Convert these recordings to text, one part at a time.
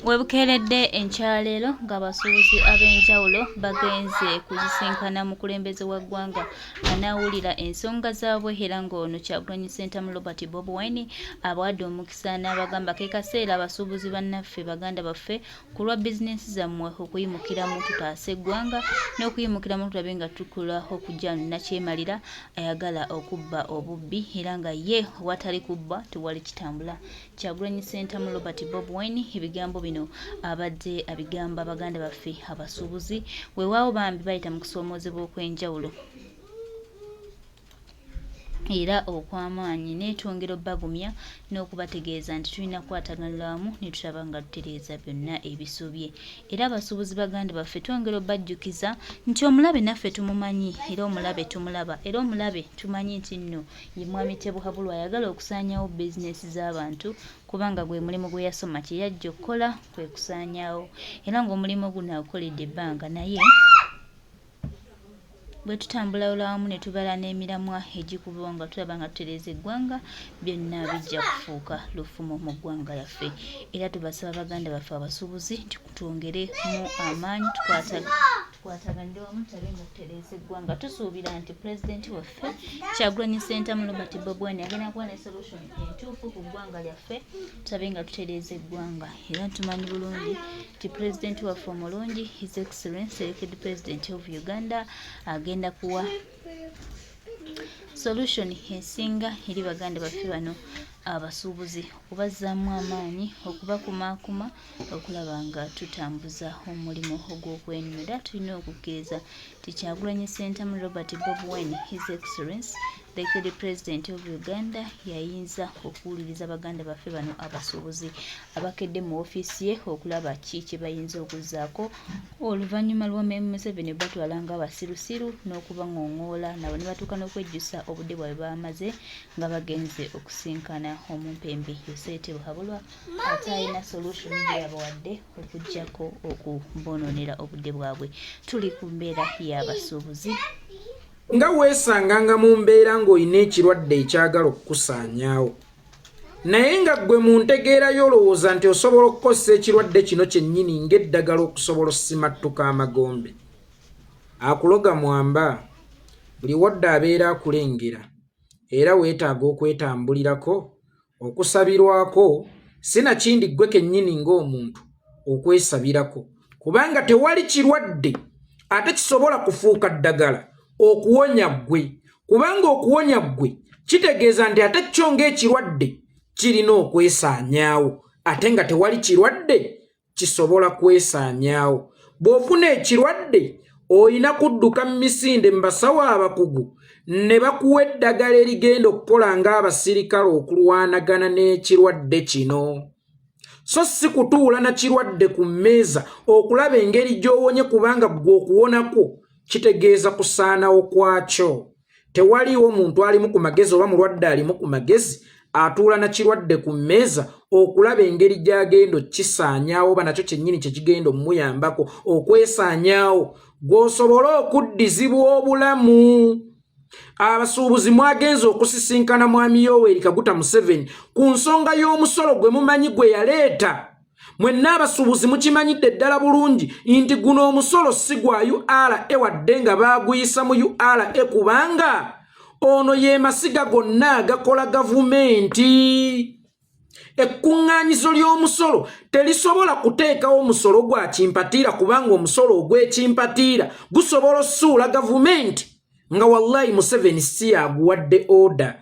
Webukeeredde enkyaleero ng'abasuubuzi ab'enjawulo bagenze kusisinkana mukulembeze wa ggwanga anaawulira ensonga zaabwe era ng'ono Kyagulanyi Ssentamu Robert Bobi Wine abawadde omukisa n'abagamba ke kaseera abasuubuzi bannaffe baganda baffe ku lwa bizinensi zammwe okuyimukiramu tutaase eggwanga n'okuyimukiramu tulabe nga tukula okujja nnakyemalira ayagala okubba obubbi era nga ye watali kubba tewali kitambula. Kyagulanyi Ssentamu Robert Bob Wine ebigambo bino abadde abigamba baganda baffe abasuubuzi weewaawo bambi bayita mu kusoomoozebwa okw'enjawulo era okw'amaanyi naye twongera obbagumya n'okubategeeza nti tulina kukwataganira wamu ne tulaba nga tutereeza byonna ebisobye era abasuubuzi baganda baffe twongera obbajjukiza nti omulabe naffe tumumanyi era omulabe tumulaba era omulabe tumanyi nti nno Ye Mwami Tebuhabulwa ayagala okusaanyaawo bizinensi z'abantu kubanga gwe mulimu gwe yasoma kye yajja okukola kwe kusaanyaawo era ng'omulimu guno agukoledde ebbanga naye bwe tutambula wamu ne tubala n'emiramwa egikuba nga tulaba nga tutereeza eggwanga byonna bijja kufuuka lufumo mu ggwanga lyaffe era tubasaba baganda baffe abasuubuzi nti twongeremu amaanyi tukwata Tukwataganire wamu tulabe nga tutereeza eggwanga. Tusuubira nti pulezidenti waffe Kyagulanyi Ssentamu Robert Bobi Wine agenda kuba ne solution entuufu ku ggwanga lyaffe tulabe nga tutereeza eggwanga era tumanyi bulungi nti pulezidenti waffe omulungi His Excellence elected President of Uganda agenda kuwa solution esinga eri baganda baffe bano abasuubuzi okubazzaamu amaanyi okubakumaakuma okulaba nga tutambuza omulimu ogw'okwenunula tulina okukkiriza nti Kyagulanyi Ssentamu Robert Bobi Wine His Excellence the third President of Uganda yayinza okuwuliriza baganda baffe bano abasuubuzi abakedde mu ofiisi ye okulaba ki kye bayinza okuzzaako oluvannyuma lwa Museveni batwala nga abasirusiru n'okubang'ong'oola nabo ne batuuka n'okwejjusa obudde bwabwe bamaze nga bagenze okusinkana omumpembe Yoseete Buhabulwa ate alina solution gyeyabawadde okuggyako okubonoonera obudde bwabwe. Tuli ku mbeera y'abasuubuzi. Nga weesanganga mu mbeera ng'olina ekirwadde ekyagala okukusaanyaawo naye nga ggwe mu ntegeera yo olowooza nti osobola okukozesa ekirwadde kino kyennyini ng'eddagala okusobola osimattuka amagombe. Akuloga mwamba, buli wodda abeera akulengera era weetaaga okwetambulirako okusabirwako sinakindi ggwe kennyini ng'omuntu okwesabirako kubanga tewali kirwadde ate kisobola kufuuka ddagala okuwonya ggwe kubanga okuwonya ggwe kitegeeza nti ate kyo ng'ekirwadde kirina okwesaanyaawo ate nga tewali kirwadde kisobola kwesaanyaawo. Bw'ofuna ekirwadde olina kudduka mu misinde mu basawo abakugu ne bakuwa eddagala erigenda okukola ng'abasirikale okulwanagana n'ekirwadde kino so si kutuula na kirwadde ku mmeeza okulaba engeri gy'owonye kubanga ggwe okuwonakwo kitegeeza kusaanawo kwakyo. Tewaliiwo muntu alimu ku magezi oba mulwadde alimu ku magezi atuula na kirwadde ku mmeeza okulaba engeri gy'agenda okukisaanyaawo oba nakyo kyennyini kye kigenda omuyambako okwesaanyaawo gw'osobole okuddizibwa obulamu. Abasuubuzi mwagenze okusisinkana Mwami Yoweri Kaguta Museveni ku nsonga y'omusolo gwe mumanyi gwe yaleeta. Mwenna abasuubuzi mukimanyidde ddala bulungi nti guno omusolo si gwa URA wadde nga baaguyisa mu URA kubanga ono ye masiga gonna agakola gavumenti. Ekkuŋŋaanyizo ly'omusolo terisobola kuteekawo musolo gwa kimpatiira kubanga omusolo ogw'ekimpatiira gusobola osuula gavumenti nga wallahi Museveni si yaguwadde order.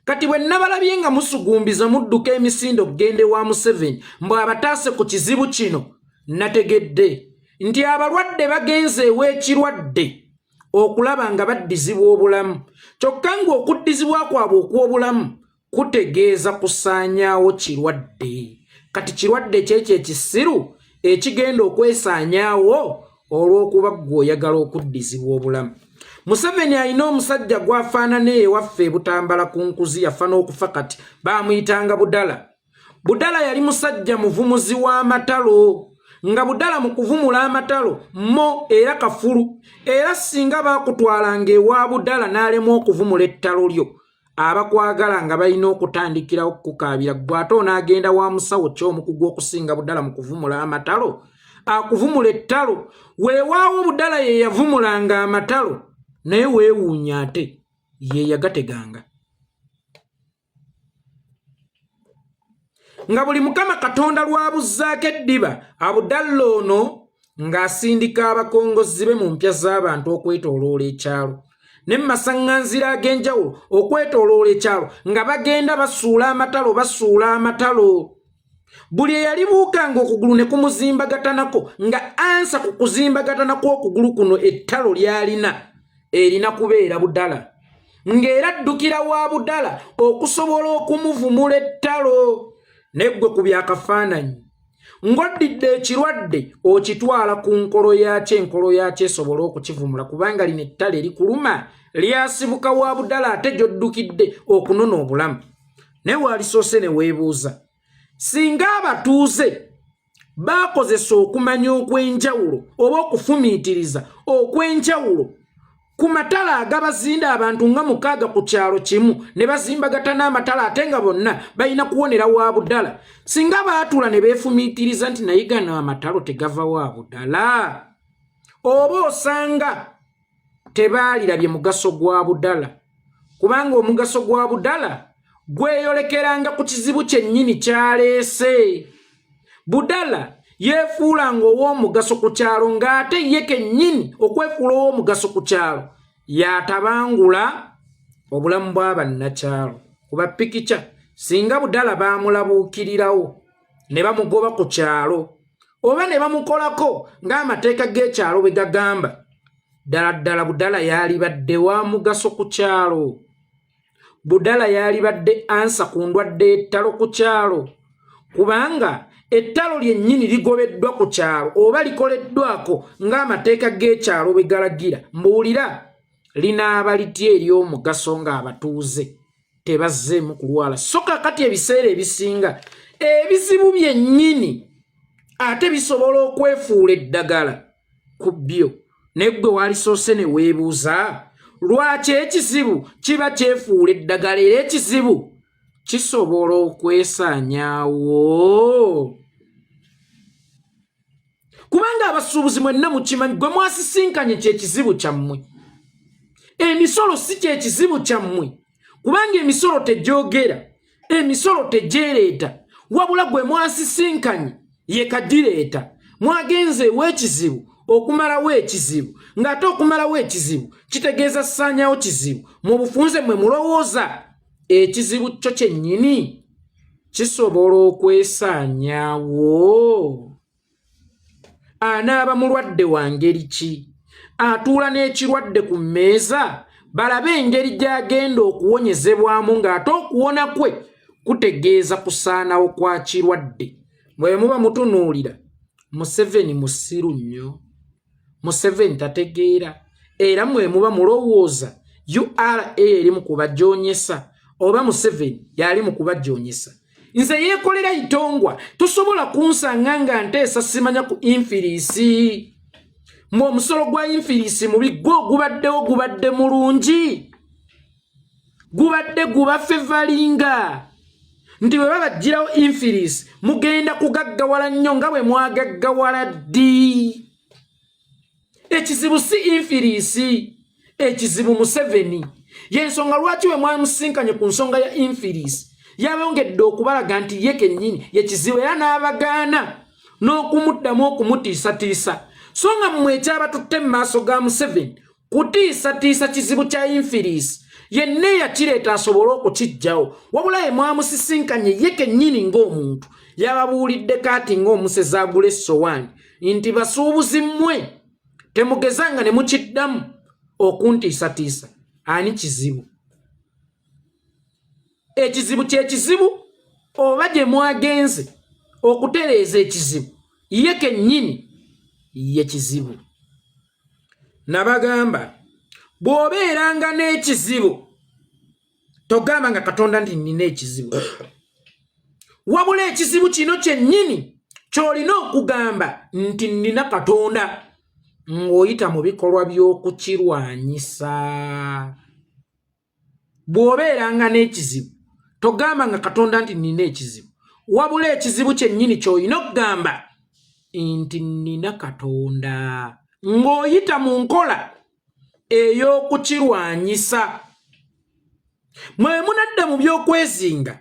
Kati bwe nabalabye nga musugumbiza mudduka emisinde okugenda ewa Museveni mbu abataase ku kizibu kino, nategedde nti abalwadde bagenze ew'ekirwadde okulaba nga baddizibwa obulamu kyokka ng'okuddizibwa kwabwe okw'obulamu kutegeeza kusaanyaawo kirwadde. Kati kirwadde kyekyo ekisiru ekigenda okwesaanyaawo olw'okuba ggwe oyagala okuddizibwa obulamu. Museveni alina omusajja gw'afaanana ewaffe e Butambala ku nkuzi yafa n'okufa kati baamuyitanga Budala. Budala yali musajja muvumuzi w'amatalo nga Budala mu kuvumula amatalo mo era kafulu era singa baakutwalanga ewa Budala n'alemwa okuvumula ettalo lyo. Abakwagala nga balina okutandikirawo okukukaabira, ggwe ate onaagenda wa musawo ki omukugu okusinga Budala mu kuvumula amatalo akuvumula ettalo? Weewaawo Budala ye yavumulanga amatalo, naye weewuunya ate ye yagateganga. Nga buli Mukama Katonda lw'abuzzaako eddiba, Abudalla ono ng'asindika abakongozzi be mu mpya z'abantu okwetooloola ekyalo ne mu masaŋŋanzira ag'enjawulo okwetooloola ekyalo, nga bagenda basuula amatalo, basuula amatalo. Buli eyalibuukanga okugulu ne kumuzimbagatanako, nga ansa ku kuzimbagatana kw'okugulu kuno ettalo ly'alina erina kubeera Budala, ng'era addukira wa Budala okusobola okumuvumula ettalo. Naye ggwe ku byakafaananyi ng'oddidde ekirwadde okitwala ku nkolo yaakyo, enkolo yaakyo esobole okukivumula, kubanga lino ettalo erikuluma lyasibuka wa Budala ate gy'oddukidde okunona obulamu. Naye waalisoose ne weebuuza singa abatuuze baakozesa okumanya okw'enjawulo oba okufumiitiriza okw'enjawulo ku matala agabazinda abantu nga 6 ku kyalo kimu ne bazimbagatana amatala, ate nga bonna balina kuwonera wa Budala. Singa baatula ne beefumiitiriza nti naye gano amatalo tegava wa Budala, oba osanga tebaalirabye mugaso gwa Budala, kubanga omugaso gwa Budala gweyolekeranga ku kizibu kyennyini kyaleese. Budala yeefuulanga ow'omugaso ku kyalo, ng'ate ye kennyini okwefuula ow'omugaso ku kyalo yatabangula obulamu bwa bannakyalo. Kuba pikica singa Budala baamulabuukirirawo ne bamugoba ku kyalo oba ne bamukolako ng'amateeka g'ekyalo bwe gagamba, ddala ddala Budala yaalibadde wa mugaso ku kyalo? Budala yaalibadde ansa ku ndwadde y'ettalo ku kyalo, kubanga ettalo lyennyini ligobeddwa ku kyalo oba likoleddwako ng'amateeka g'ekyalo bwe galagira. Mbuulira, linaaba litya ery'omugaso ng'abatuuze tebazzeemu kulwala? So kakati ebiseera ebisinga ebizibu byennyini ate bisobola okwefuula eddagala ku byo. Naye ggwe walisoose ne weebuuza lwaki ekizibu kiba kyefuula eddagala, era ekizibu kisobola okwesaanyaawo? Kubanga abasuubuzi mwenna mukimanyi, gwe mwasisinkanye kyekizibu kyammwe. Emisolo si kyekizibu kyammwe, kubanga emisolo tegyogera, emisolo tegyereeta, wabula gwe mwasisinkanye ye kagireeta. Mwagenze ew'ekizibu okumalawo ekizibu, ng'ate okumalawo ekizibu kitegeeza saanyawo kizibu. Mu bufunze mwe mulowooza ekizibu kyo kyennyini kisobola okwesaanyaawo. Anaaba mulwadde wa ngeri ki atuula n'ekirwadde ku mmeeza balabe engeri gy'agenda okuwonyezebwamu, ng'ate okuwona kwe kutegeeza kusaanawo kwa kirwadde? Bwe muba mutunuulira Museveni musiru nnyo, Museveni tategeera, era mwe muba mulowooza URA eri mu kubajoonyesa oba Museveni yali mu kubajoonyesa. Nze yeekolera itongwa, tosobola kunsanga nga nteesa simanya ku infiriisi. Mwe omusolo gwa infiriisi mubi, gwo ogubaddewo gubadde mulungi, gubadde gubafevalinga nti bwe babaggyirawo infiriisi mugenda kugaggawala nnyo nga bwe mwagaggawala ddi. Ekizibu si infiriisi, ekizibu Museveni. Yensonga lwaki we mwamusinkanye ku nsonga ya infiriisi yabongedde okubalaga nti ye kennyini ye kizibu, era n'abagaana n'okumuddamu okumutiisatiisa. So nga mmwe ekyabatutte mu maaso ga Museveni kutiisatiisa kizibu kya infiriisi, yenna eyakireeta asobole okukiggyawo, wabula ye mwamusisinkanye ye kennyini ng'omuntu yababuulidde kaati ng'omusezi agula essowaani nti basuubuzi mmwe temugezanga ne mukiddamu okuntiisatiisa. Ani kizibu? Ekizibu kyekizibu oba gye mwagenze okutereeza ekizibu ye kennyini ye kizibu? Nabagamba bw'obeeranga n'ekizibu togamba nga Katonda nti nnina ekizibu, wabula ekizibu kino kyennyini ky'olina okugamba nti nnina Katonda, ng'oyita mu bikolwa by'okukirwanyisa. Bw'obeeranga n'ekizibu togamba nga Katonda nti nnina ekizibu, wabula ekizibu kyennyini ky'olina okugamba nti nnina Katonda, ng'oyita mu nkola ey'okukirwanyisa. Mwe munadda mu by'okwezinga,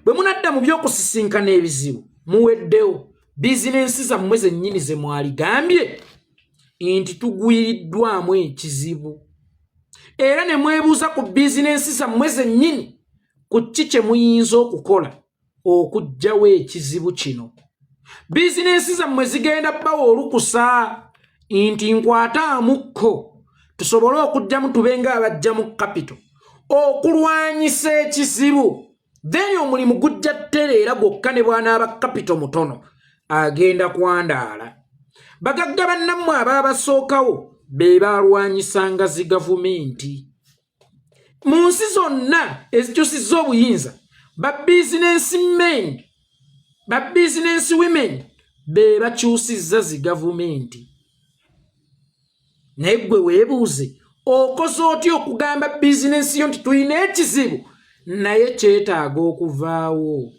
bwe munadda mu by'okusisinkana ebizibu, muweddewo. Bizinensi zammwe zennyini ze mwaligambye nti tugwiriddwamu ekizibu, era ne mwebuuza ku bizinensi zammwe zennyini ku ki kye muyinza okukola okuggyawo ekizibu kino. Bizinensi zammwe zigenda bbawa olukusa nti nkwataamukko tusobole okugyamu, tube nga abajjamu kapito okulwanyisa ekizibu, then omulimu gujja tereera gwokka. Ne bw'anaaba kapito mutono agenda kwandaala. Bagagga bannammwe abaabasookawo be baalwanyisanga zi gavumenti mu nsi zonna ezikyusizza obuyinza. Ba bizinensi men, ba bizinensi women be bakyusizza zi gavumenti. Naye gwe weebuuze, okoze otya okugamba bizinensi yo nti tulina ekizibu naye kyetaaga okuvaawo?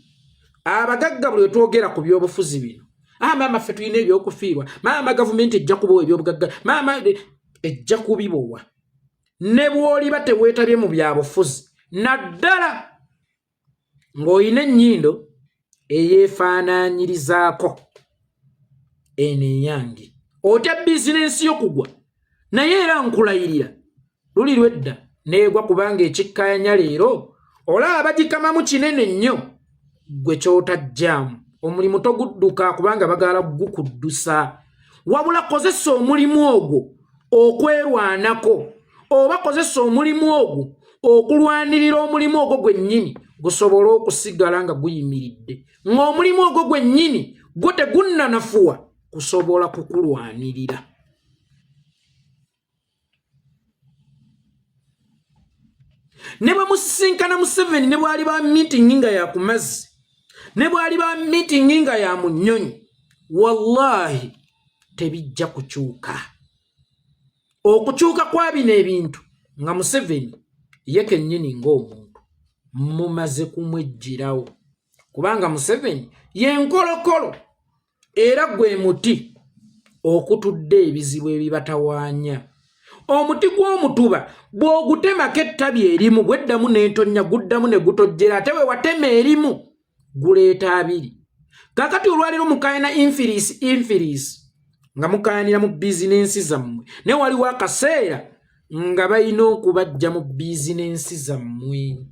Abagagga buli wetwogera ku byobufuzi bino, ah, maama ffe tulina ebyokufiirwa, maama gavumenti ejja kubowa ebyobugagga, maama ejja kubibowa. Ne bw'oliba teweetabye mu byabufuzi, naddala ng'olina ennyindo eyeefaanaanyirizaako eno eyange, otya bizinensi yo kugwa? Naye era nkulayirira luli lwedda neegwa, kubanga ekikkaayanya leero olaba bagikamamu kinene nnyo, ggwe ky'otajjaamu omulimu togudduka, kubanga bagaala gukuddusa. Wabula kozesa omulimu ogwo okwerwanako, oba kozesa omulimu ogwo okulwanirira omulimu ogwo gwennyini gusobole okusigala nga guyimiridde, ng'omulimu ogwo gwennyini gwo tegunnanafuwa kusobola kukulwanirira. Ne bwe musisinkana Museveni, ne bwali ba meeting nga ya ku mazzi, ne bwali ba meeting nga ya mu nnyonyi, wallahi tebijja kukyuka. Okukyuka kwa bino ebintu nga Museveni ye kennyini ng'omuntu mumaze kumwejjirawo, kubanga Museveni ye nkolokolo era gwe muti okutudde ebizibu ebibatawaanya. Omuti gw'omutuba bw'ogutemako ettabi erimu, bweddamu n'entonnya, guddamu ne gutojjera, ate bwe watema erimu guleeta abiri. Kakati olwaleero mukayana infiriisi infiriisi nga mukayanira mu bizinensi zammwe, naye waliwo akaseera nga balina okubajja mu bizinensi zammwe.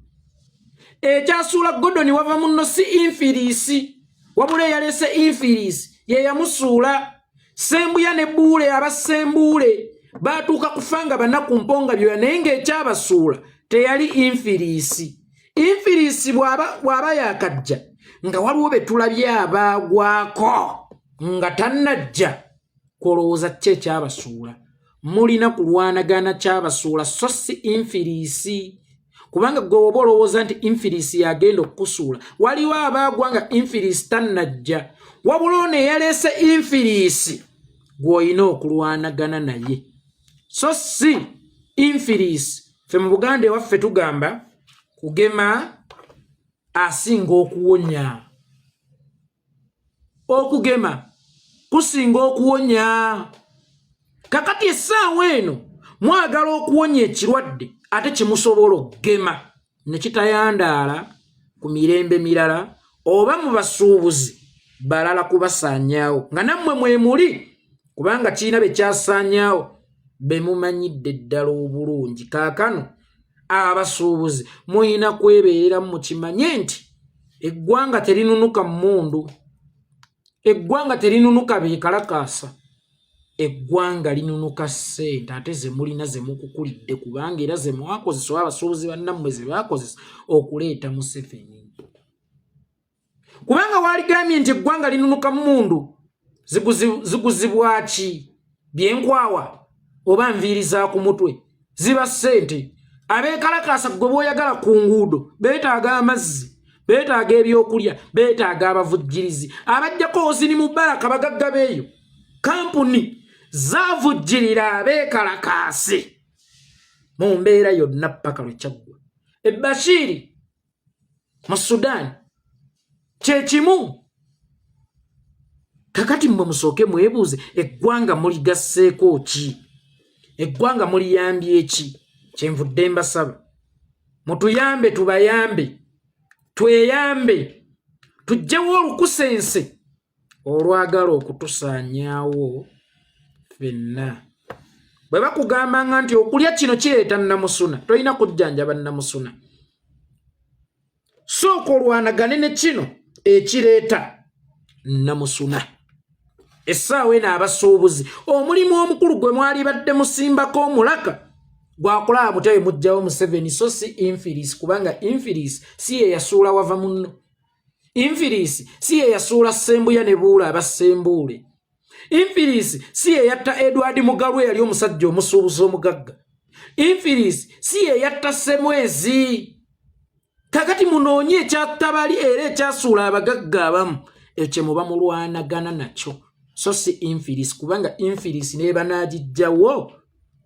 Ekyasuula Gordon wava munno si infiriisi, wabula eyaleese infiriisi ye yamusuula. Sembuya ne Buule, abasembuule baatuuka kufa nga banaku mponga byoya, naye ng'ekyabasuula teyali infiriisi. Infiriisi bw'aba yakajja nga waliwo be tulabye abaagwako nga tannajja. Kwolowooza ki ekyabasuula? Mulina kulwanagana kyabasuula, so si infiriisi, kubanga gwe oba olowooza nti infiriisi yagenda okukusuula. Waliwo abaagwa nga infiriisi tannajja, wabula ono eyaleese infiriisi gw'olina okulwanagana naye, so si infiriisi. Ffe mu Buganda ewaffe tugamba kugema asinga okuwonya. Okugema kusinga okuwonya. Kakati essaawa eno mwagala okuwonya ekirwadde ate kimusobola okugema ne kitayandaala ku mirembe mirala oba mu basuubuzi balala kubasaanyaawo nga nammwe mwemuli, kubanga kirina be kyasaanyaawo be mumanyidde ddala obulungi. Kaakano abasuubuzi mulina kwebeereramu, mukimanye nti eggwanga terinunuka mmundu, eggwanga terinunuka beekalakaasa, eggwanga linunuka ssente, ate ze mulina ze mukukulidde, kubanga era ze mwakozesa oba abasuubuzi bannammwe ze baakozesa okuleeta Museveni. Kubanga waaligambye nti eggwanga linunuka mmundu, ziguzibwa ki? Byenkwawa oba nviiri za ku mutwe? Ziba ssente. Abeekalakaasa gwe bw'oyagala ku nguudo beetaaga amazzi, beetaaga ebyokulya, beetaaga abavujjirizi. Abajjako Ozini Mubaraka, bagagga beeyo kampuni zaavujjirira abeekalakaasi mu mbeera yonna paka lwe kyaggwa. Ebashiiri mu Sudan kyekimu. Kakati mmwe musooke mwebuuze, eggwanga muligasseeko ki? Eggwanga muliyambye ki? Kyenvudde mbasaba mutuyambe, tubayambe, tweyambe, tujjewo olukusense olwagala okutusaanyaawo ffenna. Bwe bakugambanga nti okulya kino kireeta nnamusuna, tolina kujjanjaba nnamusuna. Sooka olwanagane ne kino ekireeta nnamusuna. Essaawa eno abasuubuzi omulimu omukulu gwe mwalibadde musimbako omulaka gwakulaba mutya we mujjawo Museveni, so si infiris, kubanga infiris si ye yasuula wava munno. Infirisi si ye yasuula Ssembuya ne Buula abassembuule. Infirisi si ye yatta Edward Mugalu eyali omusajja omusuubuzi omugagga. Infirisi si ye yatta Ssemwezi. Kakati munoonye ekyatta bali era ekyasuula abagagga abamu, ekyo kye muba mulwanagana nakyo, so si infirisi, kubanga infirisi n'ebanaagijjawo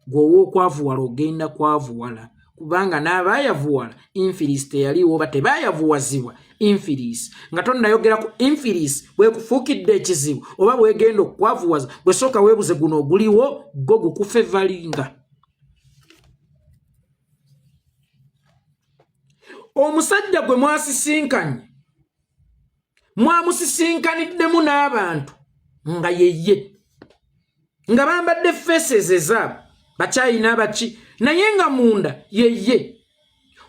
gwe ow'okwavuwala ogenda kwavuwala, kubanga n'abaayavuwala infirisi teyaliiwo oba tebaayavuwazibwa infirisi. Nga tonnayogera ku infirisi bwekufuukidde ekizibu oba bwegenda okukwavuwaza, gwe sooka weebuze guno oguliwo gwo gukufevalinga. Omusajja gwe mwasisinkanye mwamusisinkaniddemu n'abantu nga yeye, nga bambadde faces ezaabwe bakyayina abaki, naye nga munda yeye.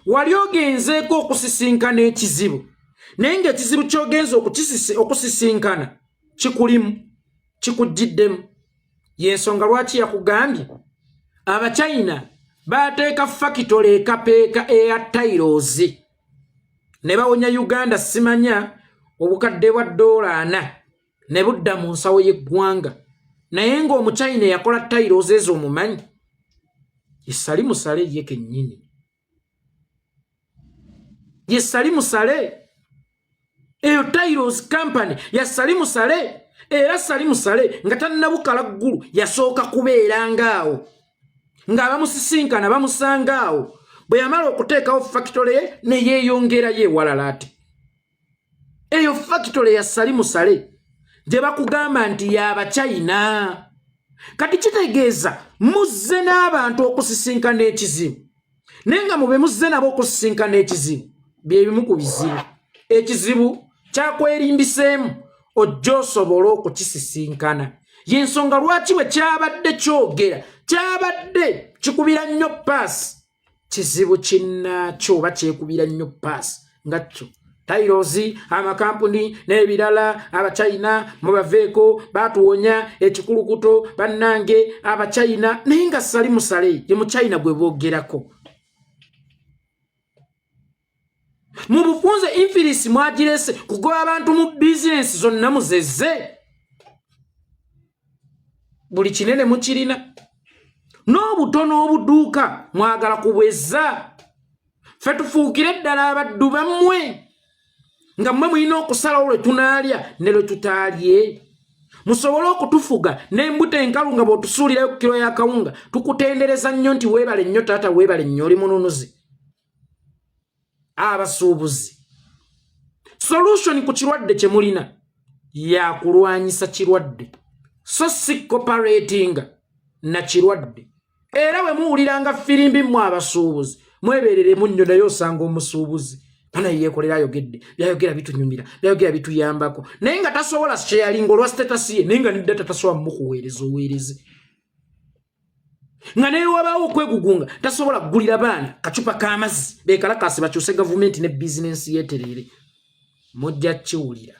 Wali ogenzeeko okusisinkana ekizibu, naye ng'ekizibu ky'ogenze okusisinkana kikulimu, kikujjiddemu. Y'ensonga lwaki yakugambye Abachina baateeka fakitole ekapeeka eya tairozi ne bawonya Uganda simanya obukadde bwa $4 ne budda mu nsawo y'eggwanga, naye ng'Omuchina eyakola tairozi ezo omumanyi ye Sali Musale ye kennyini, ye Sali Musale. Eyo Tairos Company ya Sali Musale, era Sali Musale nga tannabukala ggulu yasooka kubeera ngaawo ng'abamusisinkana bamusanga awo. Bwe yamala okuteekawo fakitole ye ne yeeyongerayo ewalala. Ate eyo fakitole ya Sali Musale gye bakugamba nti y'Abachina. Kati kitegeeza muzze n'abantu okusisinkana ekizibu, naye nga mube muzze nabo okusisinkana ekizibu bye bimu ku bizibu. Ekizibu kyakwerimbiseemu ojja osobole okukisisinkana. Y'ensonga lwaki bwe kyabadde kyogera kyabadde kikubira nnyo paasi kizibu kinnaakyo, oba kyekubira nnyo paasi nga kyo tairozi amakampuni n'ebirala. Abachina mubaveeko, batuwonya ekikulukuto bannange Abachina. Naye nga Sali Musale ye Muchina gwe boogerako mu bufunze. Infirisi mwagirese kugoba abantu mu bizinensi zonna muzeze, buli kinene mukirina n'obutono obuduuka mwagala kubwezza. Ffe tufuukire ddala abaddu bammwe, nga mmwe mulina okusalawo lwe tunaalya ne lwe tutaalye, musobole okutufuga n'embuto enkalu. Nga bw'otusuulirayo ku kiro y'akawunga tukutendereza nnyo nti weebale nnyo taata, weebale nnyo, oli mununuzi. Abasuubuzi, solution ku kirwadde kye mulina yakulwanyisa kirwadde, so si cooperatinga na kirwadde. Era bwe muwuliranga firimbi mmwe abasuubuzi mwebereremu nnyo, naye osanga omusuubuzi bana yeekolera ayogedde, byayogera bitunyumira, byayogera bituyambako, naye nga tasobola sharinga olwa status ye, naye nga ne data tasobola mukuweereza oweereze, nga naye wabaawo okwegugunga tasobola kugulira baana kacupa k'amazzi beekalakaasi bakyuse gavumenti ne bizinensi yeetereere. Mujja kiwulira.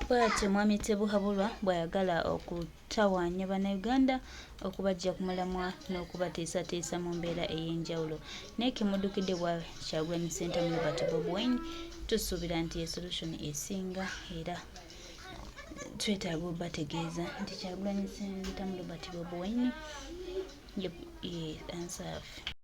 Bwatyo Mwami Tebuhaburwa bw'ayagala okutawaanya Bannayuganda okubaggya ku mulamwa n'okubatiisatiisa mu mbeera ey'enjawulo. Naye kemuddukidde bwa Kyagulanyi Ssentamu Robert Bobi Wine, tusuubira nti ye solution esinga, era twetaaga obategeeza nti Kyagulanyi Ssentamu Robert Bobi Wine ye answer yaffe.